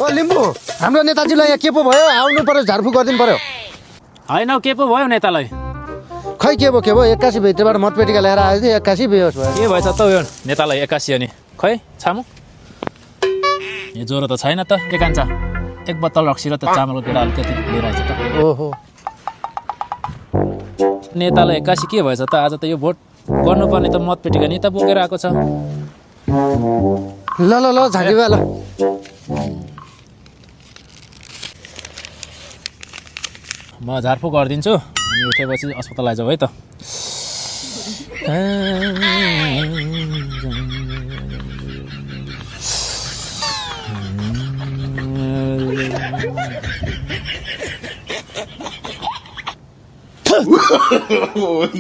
ओ लिम्बू हाम्रो नेताजीलाई यहाँ के पो भयो आउनु पर्यो झारफुक गरिदिनु पर्यो होइन हौ के पो भयो नेतालाई खै के भयो एक्कासी भित्रबाट मतपेटिका ल्याएर आयो थियो एक्कासी बेहोस भयो के भएछ त यो नेतालाई 81 अनि खै छामु यो ज्वरो त छैन त के कान्छ एक बोतल रक्सी र त चामलको केटाले त्यति लिएर आएछ त ओहो नेतालाई 81 के भएछ त आज त यो भोट गर्नुपर्ने त मतपेटिका नि त बोकेर आएको छ ल ल ल झाँकी ल म झारफुक गरिदिन्छु अनि उठेपछि अस्पताल आइजाऊ है त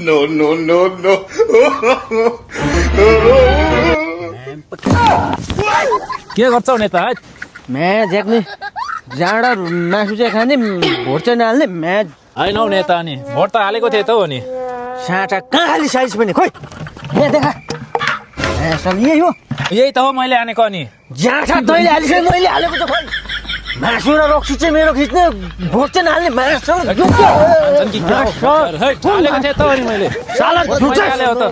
No. के गर्छौ नेता है म्या झ्याक्ने जाँडा मासु चाहिँ खाने भोट चाहिँ नहाल्ने म्या होइन हौ नेता अनि भोट त हालेको थिएँ त हो नि साँटा कहाँ खाली साइज पनि खोइ यहाँ देखा यही हो यही त हो मैले हानेको अनि जाँठा तैँले हालिसक्यो मैले हालेको त खोइ मासु र रक्सी चाहिँ मेरो खिच्ने भोट चाहिँ नहाल्ने मासु हालेको थिएँ त अनि मैले साला हाले हो त